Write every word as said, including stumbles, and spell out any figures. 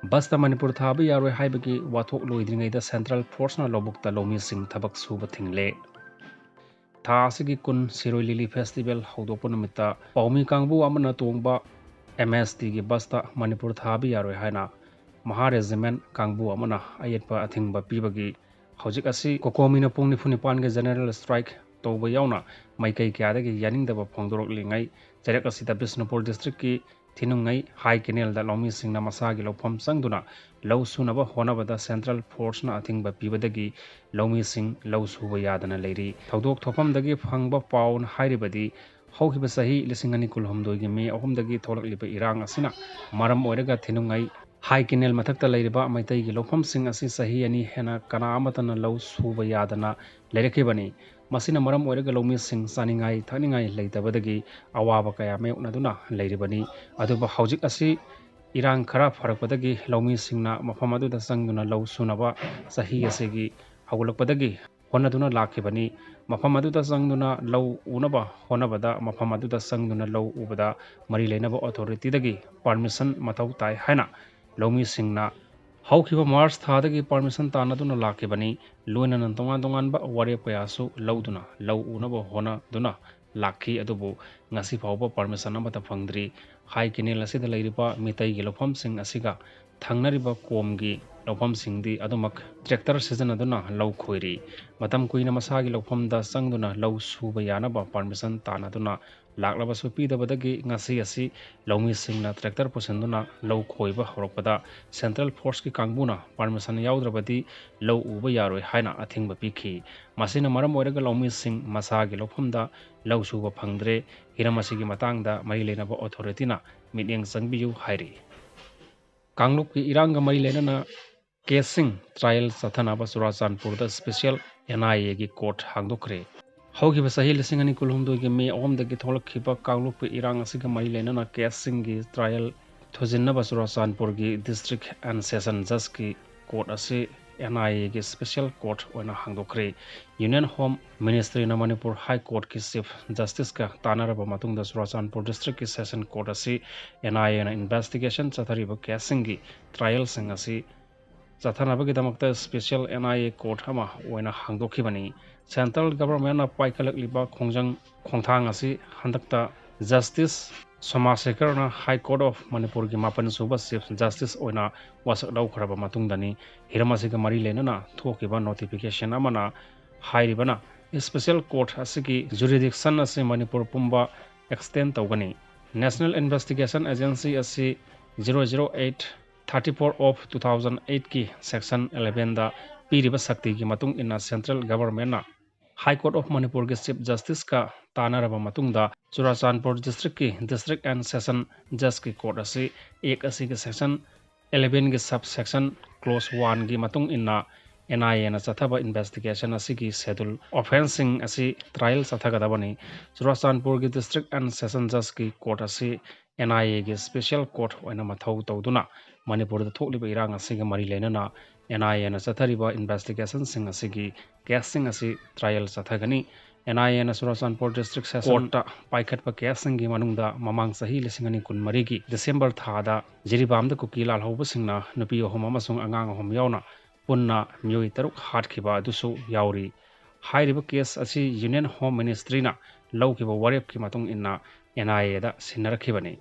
ꯕꯁꯇ ꯃꯅꯤꯄꯨꯔ ꯊꯥꯕ ꯌꯥꯔꯣꯏ ꯍꯥꯏꯕꯒꯤ ꯋꯥꯊꯣꯛ ꯂꯣꯏꯗ꯭ꯔꯤꯉꯩꯗ ꯁꯦꯟꯇ꯭ꯔꯦꯜ ꯐꯣꯔꯁꯅ ꯂꯧꯕꯨꯛꯇ ꯂꯧꯃꯤꯁꯤꯡ ꯊꯕꯛ ꯁꯨꯕ ꯊꯤꯡꯂꯦ꯫ ꯊꯥ ꯑꯁꯤꯒꯤ ꯀꯨꯟ ꯁꯤꯔꯣꯏ ꯂꯤꯂꯤ ꯐꯦꯁꯇꯤꯚꯦꯜ ꯍꯧꯗꯣꯛꯄ ꯅꯨꯃꯤꯠꯇ ꯄꯥꯎꯃꯤ ꯀꯥꯡꯕꯨ ꯑꯃꯅ ꯇꯣꯡꯕ ꯑꯦꯝ ꯑꯦꯁ ꯇꯤꯒꯤ ꯕꯁꯇ ꯃꯅꯤꯄꯨꯔ ꯊꯥꯕ ꯌꯥꯔꯣꯏ ꯍꯥꯏꯅ ꯃꯍꯥ ꯔꯦꯖꯤꯃꯦꯟ ꯀꯥꯡꯕꯨ ꯑꯃꯅ ꯑꯌꯦꯠꯄ ꯑꯊꯤꯡꯕ ꯄꯤꯕꯒꯤ ꯍꯧꯖꯤꯛ ꯑꯁꯤ ꯀꯣꯀꯣꯃꯤꯅ ꯄꯨꯡ ꯅꯤꯐꯨ ꯅꯤꯄꯥꯟꯒꯤ ꯖꯦꯅꯔꯦꯜ ꯁ꯭ꯇ꯭ꯔꯥꯏꯛ ꯇꯧꯕ ꯌꯥꯎꯅ ꯃꯥꯏꯀꯩ ꯀꯌꯥꯗꯒꯤ ꯌꯥꯅꯤꯡꯗꯕ ꯐꯣꯡꯗꯣꯔꯛꯂꯤꯉꯩ, ꯆꯩꯔꯛ ꯑꯁꯤꯗ ꯕꯤꯁꯅꯨꯄꯨꯔ ꯗꯤꯁꯇ꯭ꯔꯤꯛꯀꯤ ꯊꯤꯅꯨꯡꯉꯩ ꯍꯥꯏ ꯀꯦꯅꯦꯜꯗ ꯂꯧꯃꯤꯁꯤꯡꯅ ꯃꯁꯥꯒꯤ ꯂꯧꯐꯝ ꯆꯪꯗꯨꯅ ꯂꯧ ꯁꯨꯅꯕ ꯍꯣꯠꯅꯕꯗ ꯁꯦꯟꯇ꯭ꯔꯦꯜ ꯐꯣꯔꯁꯅ ꯑꯊꯤꯡꯕ ꯄꯤꯕꯗꯒꯤ ꯂꯧꯃꯤꯁꯤꯡ ꯂꯧ ꯁꯨꯕ ꯌꯥꯗꯅ ꯂꯩꯔꯤ꯫ ꯊꯧꯗꯣꯛ ꯊꯣꯛꯐꯝꯗꯒꯤ ꯐꯪꯕ ꯄꯥꯎꯅ ꯍꯥꯏꯔꯤꯕꯗꯤ, ꯍꯧꯈꯤꯕ ꯆꯍꯤ ꯂꯤꯁꯤꯡ ꯑꯅꯤ ꯀꯨꯟꯍꯨꯝꯗꯣꯏꯒꯤ ꯃꯦ ꯑꯍꯨꯝꯗꯒꯤ ꯊꯣꯛꯂꯛꯂꯤꯕ ꯏꯔꯥꯡ ꯑꯁꯤꯅ ꯃꯔꯝ ꯑꯣꯏꯔꯒ ꯊꯤꯅꯨꯡꯉꯩ ꯍꯥꯏ ꯀꯦꯅꯦꯜ ꯃꯊꯛꯇ ꯂꯩꯔꯤꯕ ꯃꯩꯇꯩꯒꯤ ꯂꯧꯐꯝꯁꯤꯡ ꯑꯁꯤ ꯆꯍꯤ ꯑꯅꯤ ꯍꯦꯟꯅ ꯀꯅꯥ ꯑꯃꯠꯇꯅ ꯂꯧ ꯁꯨꯕ ꯌꯥꯗꯅ ꯂꯩꯔꯛꯈꯤꯕꯅꯤ꯫ ꯃꯁꯤꯅ ꯃꯔꯝ ꯑꯣꯏꯔꯒ ꯂꯧꯃꯤꯁꯤꯡ ꯆꯥꯅꯤꯡꯉꯥꯏ ꯊꯛꯅꯤꯡꯉꯥꯏ ꯂꯩꯇꯕꯗꯒꯤ ꯑꯋꯥꯕ ꯀꯌꯥ ꯃꯥꯌꯣꯛꯅꯗꯨꯅ ꯂꯩꯔꯤꯕꯅꯤ꯫ ꯑꯗꯨꯕꯨ ꯍꯧꯖꯤꯛ ꯑꯁꯤ ꯏꯔꯥꯡ ꯈꯔ ꯐꯔꯛꯄꯗꯒꯤ ꯂꯧꯃꯤꯁꯤꯡꯅ ꯃꯐꯝ ꯑꯗꯨꯗ ꯆꯪꯗꯨꯅ ꯂꯧ ꯁꯨꯅꯕ ꯆꯍꯤ ꯑꯁꯤꯒꯤ ꯍꯧꯒꯠꯂꯛꯄꯗꯒꯤ ꯍꯣꯠꯅꯗꯨꯅ ꯂꯥꯛꯈꯤꯕꯅꯤ꯫ ꯃꯐꯝ ꯑꯗꯨꯗ ꯆꯪꯗꯨꯅ ꯂꯧ ꯎꯅꯕ ꯍꯣꯠꯅꯕꯗ ꯃꯐꯝ ꯑꯗꯨꯗ ꯆꯪꯗꯨꯅ ꯂꯧ ꯎꯕꯗ ꯃꯔꯤ ꯂꯩꯅꯕ ꯑꯣꯊꯣꯔꯤꯇꯤꯗꯒꯤ ꯄꯔꯃꯤꯁꯟ ꯃꯊꯧ ꯇꯥꯏ ꯍꯥꯏꯅ ꯂꯧꯃꯤꯁꯤꯡꯅ ꯍꯧꯈꯤꯕ ꯃꯥꯔꯆ ꯊꯥꯗꯒꯤ ꯄꯔꯃꯤꯁꯟ ꯇꯥꯟꯅꯗꯨꯅ ꯂꯥꯛꯈꯤꯕꯅꯤ꯫ ꯂꯣꯏꯅꯅ ꯇꯣꯉꯥꯟ ꯇꯣꯉꯥꯟꯕ ꯋꯥꯔꯦꯞ ꯀꯌꯥꯁꯨ ꯂꯧꯗꯨꯅ ꯂꯧ ꯎꯅꯕ ꯍꯣꯠꯅꯗꯨꯅ ꯂꯥꯛꯈꯤ꯫ ꯑꯗꯨꯕꯨ ꯉꯁꯤ ꯐꯥꯎꯕ ꯄꯔꯃꯤꯁꯟ ꯑꯃꯠꯇ ꯐꯪꯗ꯭ꯔꯤ꯫ ꯍꯥꯏ ꯀꯦꯅꯦꯜ ꯑꯁꯤꯗ ꯂꯩꯔꯤꯕ ꯃꯤꯇꯩꯒꯤ ꯂꯧꯐꯝꯁꯤꯡ ꯑꯁꯤꯒ ꯊꯪꯅꯔꯤꯕ ꯀꯣꯝꯒꯤ ꯂꯧꯐꯝꯁꯤꯡꯗꯤ ꯑꯗꯨꯃꯛ ꯇ꯭ꯔꯦꯛꯇꯔ ꯁꯤꯖꯤꯟꯅꯗꯨꯅ ꯂꯧ ꯈꯣꯏꯔꯤ꯫ ꯃꯇꯝ ꯀꯨꯏꯅ ꯃꯁꯥꯒꯤ ꯂꯧꯐꯝꯗ ꯆꯪꯗꯨꯅ ꯂꯧ ꯁꯨꯕ ꯌꯥꯅꯕ ꯄꯔꯃꯤꯁꯟ ꯇꯥꯟꯅꯗꯨꯅ ꯂꯥꯛꯂꯕꯁꯨ ꯄꯤꯗꯕꯗꯒꯤ ꯉꯁꯤ ꯑꯁꯤ ꯂꯧꯃꯤꯁꯤꯡꯅ ꯇ꯭ꯔꯦꯛꯇꯔ ꯄꯨꯁꯤꯟꯗꯨꯅ ꯂꯧ ꯈꯣꯏꯕ ꯍꯧꯔꯛꯄꯗ ꯁꯦꯟꯇ꯭ꯔꯦꯜ ꯐꯣꯔꯁꯀꯤ ꯀꯥꯡꯕꯨꯅ ꯄꯔꯃꯤꯁꯟ ꯌꯥꯎꯗ꯭ꯔꯕꯗꯤ ꯂꯧ ꯎꯕ ꯌꯥꯔꯣꯏ ꯍꯥꯏꯅ ꯑꯊꯤꯡꯕ ꯄꯤꯈꯤ꯫ ꯃꯁꯤꯅ ꯃꯔꯝ ꯑꯣꯏꯔꯒ ꯂꯧꯃꯤꯁꯤꯡ ꯃꯁꯥꯒꯤ ꯂꯧꯐꯝꯗ ꯂꯧ ꯁꯨꯕ ꯐꯪꯗ꯭ꯔꯦ꯫ ꯍꯤꯔꯝ ꯑꯁꯤꯒꯤ ꯃꯇꯥꯡꯗ ꯃꯔꯤ ꯂꯩꯅꯕ ꯑꯣꯊꯣꯔꯤꯇꯤꯅ ꯃꯤꯠꯌꯦꯡ ꯆꯪꯕꯤꯌꯨ ꯍꯥꯏꯔꯤ꯫ ꯀꯥꯡꯂꯨꯞꯀꯤ ꯏꯔꯥꯡꯒ ꯃꯔꯤ ꯂꯩꯅꯅ ꯀꯦꯁꯁꯤꯡ ꯇ꯭ꯔꯥꯏꯌꯦꯜ ꯆꯠꯊꯅꯕ ꯆꯨꯔꯥꯆꯥꯟꯄꯨꯔꯗ ꯁ꯭ꯄꯦꯁꯤꯌꯦꯜ ꯑꯦꯟ ꯑꯥꯏ ꯑꯦꯒꯤ ꯀꯣꯔꯠ ꯍꯥꯡꯗꯣꯛꯈ꯭ꯔꯦ꯫ ꯍꯧꯈꯤꯕ ꯆꯍꯤ ꯂꯤꯁꯤꯡ ꯑꯅꯤ ꯀꯨꯟꯍꯨꯝꯗꯣꯏꯒꯤ ꯃꯦ ꯑꯍꯨꯝꯗꯒꯤ ꯊꯣꯛꯂꯛꯈꯤꯕ ꯀꯥꯡꯂꯨꯞꯀꯤ ꯏꯔꯥꯡ ꯑꯁꯤꯒ ꯃꯔꯤ ꯂꯩꯅꯅ ꯀꯦꯁꯁꯤꯡꯒꯤ ꯇ꯭ꯔꯥꯏꯌꯦꯜ ꯊꯨꯖꯤꯟꯅꯕ ꯆꯨꯔꯥꯆꯥꯟꯄꯨꯔꯒꯤ ꯗꯤꯁꯇ꯭ꯔꯤꯛ ꯑꯦꯟ ꯁꯦꯁꯟ ꯖꯖꯀꯤ ꯀꯣꯔꯠ ꯑꯁꯤ ꯑꯦꯟ ꯑꯥꯏ ꯑꯦꯒꯤ ꯁ꯭ꯄꯦꯁꯦꯜ ꯀꯣꯔꯠ ꯑꯣꯏꯅ ꯍꯥꯡꯗꯣꯛꯈ꯭ꯔꯦ꯫ ꯌꯨꯅꯤꯌꯟ ꯍꯣꯝ ꯃꯤꯅꯤꯁꯇ꯭ꯔꯤꯅ ꯃꯅꯤꯄꯨꯔ ꯍꯥꯏ ꯀꯣꯔꯠꯀꯤ ꯆꯤꯐ ꯖꯁꯇꯤꯁꯀ ꯇꯥꯟꯅꯔꯕ ꯃꯇꯨꯡꯗ ꯆꯨꯔꯥꯆꯥꯟꯄꯨꯔ ꯗꯤꯁꯇ꯭ꯔꯤꯛꯀꯤ ꯁꯦꯁꯟ ꯀꯣꯔꯠ ꯑꯁꯤ ꯑꯦꯟ ꯑꯥꯏ ꯑꯦꯅ ꯏꯟꯚꯦꯁꯇꯤꯒꯦꯁꯟ ꯆꯠꯊꯔꯤꯕ ꯀꯦꯁꯁꯤꯡꯒꯤ ꯇ꯭ꯔꯥꯏꯌꯦꯜꯁꯤꯡ ꯑꯁꯤ ꯆꯠꯊꯅꯕꯒꯤꯗꯃꯛꯇ special N I A court ꯑꯃ ꯑꯣꯏꯅ ꯍꯥꯡꯗꯣꯛꯈꯤꯕꯅꯤ꯫ ꯁꯦꯟꯇ꯭ꯔꯦꯜ ꯒꯚꯔꯟꯃꯦꯟꯠꯅ ꯄꯥꯏꯈꯠꯂꯛꯂꯤꯕ ꯈꯣꯡꯖꯪ ꯈꯣꯡꯊꯥꯡ ꯑꯁꯤ ꯍꯟꯗꯛꯇ ꯖꯁꯇꯤꯁ ꯁꯣꯃꯥꯁꯦꯀꯔꯅ ꯍꯥꯏ ꯀꯣꯔꯠ ꯑꯣꯐ ꯃꯅꯤꯄꯨꯔꯒꯤ ꯃꯥꯄꯟ ꯁꯨꯕ ꯆꯤꯐ ꯖꯁꯇꯤꯁ ꯑꯣꯏꯅ ꯋꯥꯁꯛ ꯂꯧꯈ꯭ꯔꯕ ꯃꯇꯨꯡꯗꯅꯤ꯫ ꯍꯤꯔꯝ ꯑꯁꯤꯒ ꯃꯔꯤ ꯂꯩꯅꯅ ꯊꯣꯛꯈꯤꯕ ꯅꯣꯇꯤꯐꯤꯀꯦꯁꯟ ꯑꯃꯅ ꯍꯥꯏꯔꯤꯕꯅ, ꯁ꯭ꯄꯦꯁꯦꯜ ꯀꯣꯔꯠ ꯑꯁꯤꯒꯤ ꯖꯨꯔꯤꯗꯤꯛꯁꯟ ꯑꯁꯤ ꯃꯅꯤꯄꯨꯔ ꯄꯨꯝꯕ ꯑꯦꯛꯁꯇꯦꯟ ꯇꯧꯒꯅꯤ꯫ ꯅꯦꯁꯅꯦꯜ ꯏꯟꯚꯦꯁꯇꯤꯒꯦꯁꯟ ꯑꯦꯖꯦꯟꯁꯤ ꯑꯁꯤ zero zero eight thirty four of two thousand eight ꯀꯤ ꯁꯦꯛꯁꯟ eleven ꯗ ꯄꯤꯔꯤꯕ ꯁꯛꯇꯤꯒꯤ ꯃꯇꯨꯡ ꯏꯟꯅ ꯁꯦꯟꯇ꯭ꯔꯦꯜ ꯒꯚꯔꯟꯃꯦꯟꯠꯅ ꯍꯥꯏ ꯀꯣꯔꯠ ꯑꯣꯐ ꯃꯅꯤꯄꯨꯔꯒꯤ ꯆꯤꯐ ꯖꯁꯇꯤꯁꯀ ꯇꯥꯟꯅꯔꯕ ꯃꯇꯨꯡꯗ ꯆꯨꯔꯥꯆꯥꯟꯄꯨꯔ ꯗꯤꯁꯇ꯭ꯔꯤꯛꯀꯤ ꯗꯤꯁꯇ꯭ꯔꯤꯛ ꯑꯦꯟ ꯁꯦꯁꯟ ꯖꯖꯀꯤ ꯀꯣꯔꯠ ꯑꯁꯤ ꯑꯦꯛ ꯑꯁꯤꯒꯤ ꯁꯦꯛꯁꯟ eleven ꯒꯤ ꯁꯕ ꯁꯦꯛꯁꯟ ꯀ꯭ꯂꯣꯁ one ꯒꯤ ꯃꯇꯨꯡ ꯏꯟꯅ ꯑꯦꯟ ꯑꯥꯏ ꯑꯦꯅ ꯆꯠꯊꯕ ꯏꯟꯚꯦꯁꯇꯤꯒꯦꯁꯟ ꯑꯁꯤꯒꯤ ꯁꯦꯗꯨꯜ ꯑꯣꯐꯦꯟꯁꯁꯤꯡ ꯑꯁꯤ ꯇ꯭ꯔꯥꯏꯌꯦꯜ ꯆꯠꯊꯒꯗꯕꯅꯤ꯫ ꯆꯨꯔꯥꯆꯥꯟꯄꯨꯔꯒꯤ ꯗꯤꯁꯇ꯭ꯔꯤꯛ ꯑꯦꯟ ꯁꯦꯁꯟ ꯖꯖꯀꯤ ꯀꯣꯔꯠ ꯑꯁꯤ ꯑꯦꯟ ꯑꯥꯏ ꯑꯦꯒꯤ ꯁ꯭ꯄꯦꯁꯦꯜ ꯀꯣꯔꯠ ꯑꯣꯏꯅ ꯃꯊꯧ ꯇꯧꯗꯨꯅ ꯃꯅꯤꯄꯨꯔꯗ ꯊꯣꯛꯂꯤꯕ ꯏꯔꯥꯡ ꯑꯁꯤꯒ ꯃꯔꯤ ꯂꯩꯅꯅ ꯑꯦꯟ ꯑꯥꯏ ꯑꯦꯅ ꯆꯠꯊꯔꯤꯕ ꯏꯟꯚꯦꯁꯇꯤꯒꯦꯁꯟꯁꯤꯡ ꯑꯁꯤꯒꯤ ꯀꯦꯁꯁꯤꯡ ꯑꯁꯤ ꯇ꯭ꯔꯥꯏꯌꯦꯜ ꯆꯠꯊꯒꯅꯤ꯫ ꯑꯦꯟ ꯑꯥꯏ ꯑꯦꯅ ꯆꯨꯔꯥꯆꯥꯟꯄꯨꯔ ꯗꯤꯁꯇ꯭ꯔꯤꯛ ꯁꯦꯁꯟ ꯀꯣꯔꯠꯇ ꯄꯥꯏꯈꯠꯄ ꯀꯦꯁꯁꯤꯡꯒꯤ ꯃꯅꯨꯡꯗ ꯃꯃꯥꯡ ꯆꯍꯤ ꯂꯤꯁꯤꯡ ꯑꯅꯤ ꯀꯨꯟꯃꯔꯤꯒꯤ ꯗꯤꯁꯦꯝꯕꯔ ꯊꯥꯗ ꯖꯤꯔꯤꯕꯥꯝꯗ ꯀꯨꯀꯤ ꯂꯥꯜꯍꯧꯕꯁꯤꯡꯅ ꯅꯨꯄꯤ ꯑꯍꯨꯝ ꯑꯃꯁꯨꯡ ꯑꯉꯥꯡ ꯑꯍꯨꯝ ꯌꯥꯎꯅ ꯄꯨꯟꯅ ꯃꯤꯑꯣꯏ ꯇꯔꯨꯛ ꯍꯥꯠꯈꯤꯕ ꯑꯗꯨꯁꯨ ꯌꯥꯎꯔꯤ꯫ ꯍꯥꯏꯔꯤꯕ ꯀꯦꯁ ꯑꯁꯤ ꯌꯨꯅꯤꯌꯟ ꯍꯣꯝ ꯃꯤꯅꯤꯁꯇ꯭ꯔꯤꯅ ꯂꯧꯈꯤꯕ ꯋꯥꯔꯦꯞꯀꯤ ꯃꯇꯨꯡ ꯏꯟꯅ ꯑꯦꯟ ꯑꯥꯏ ꯑꯦꯗ ꯁꯤꯟꯅꯔꯛꯈꯤꯕꯅꯤ꯫